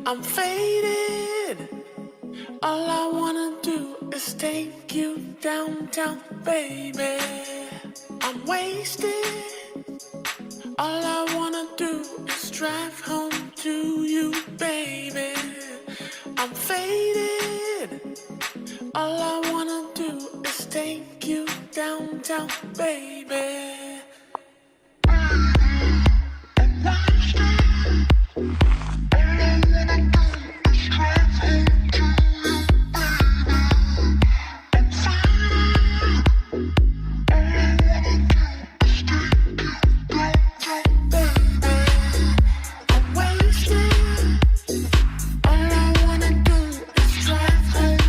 I'm faded. All I wanna do is take you downtown, baby. I'm wasted. All I wanna do is drive home to you, baby. I'm faded. All I wanna do is take you downtown, baby. Baby, I'm wasted. All I wanna do is drive home to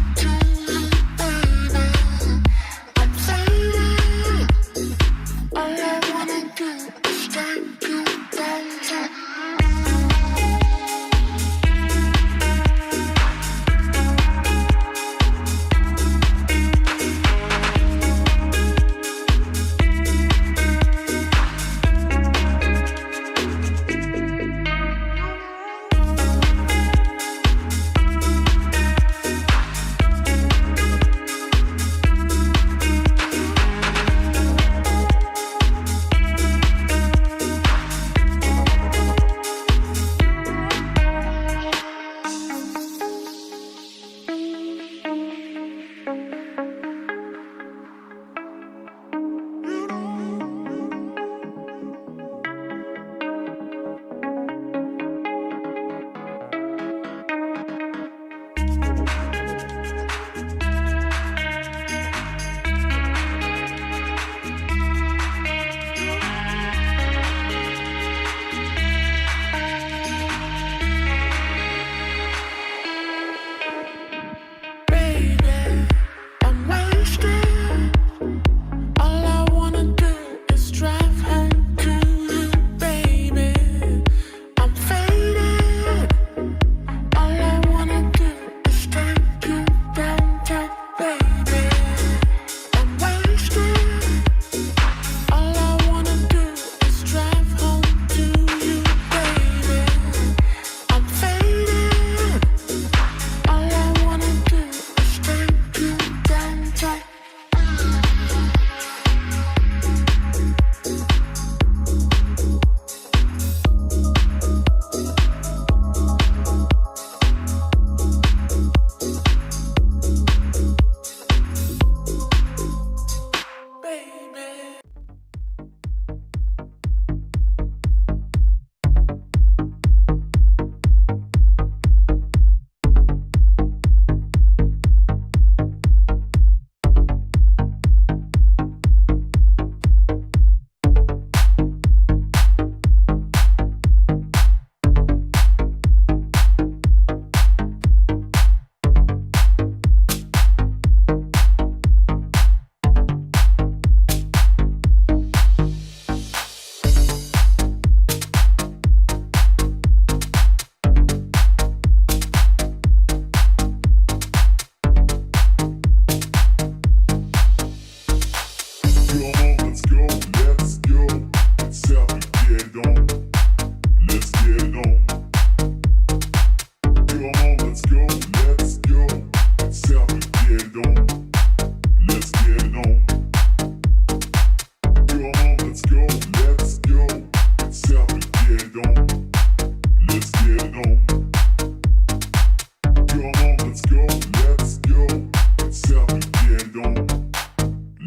you, baby. I'm faded. All I wanna do is take you downtown. Baby, I'm wasted. All I wanna do is drive home to you, baby. I'm faded. All I wanna do is take you downtown, baby. I'm wasted. All I wanna do is drive home to you, baby. I'm faded. All I wanna do is take you downtown. Baby. Come on, let's go, let's go. It's time to get on. Let's get it on. Come on, let's go, let's go. It's time to get on. Let's get it on. Come on, let's go, let's go. It's time to get on. Let's get it on. Come on, let's go, let's go. It's time to get on.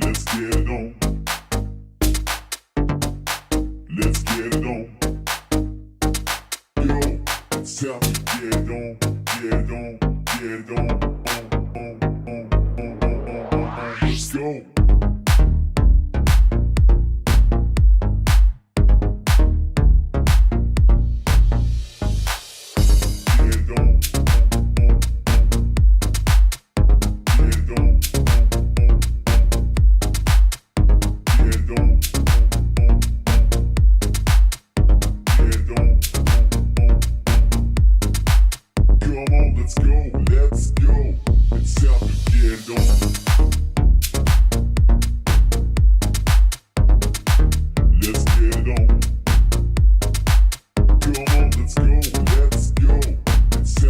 Let's get it on. Let's get it on. Yo, it's time to get on, get on, get on, on, on, on, on, on, on, on. Let's go. Get on, on, on. Get on, on, on. Get on, on, on. Get on, on, on. Come on, let's go, let's go. It's time to get on. Let's get it on. Come on, let's go, let's go. It's time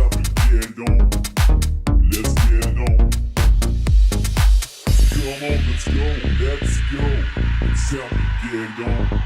Tell me get on.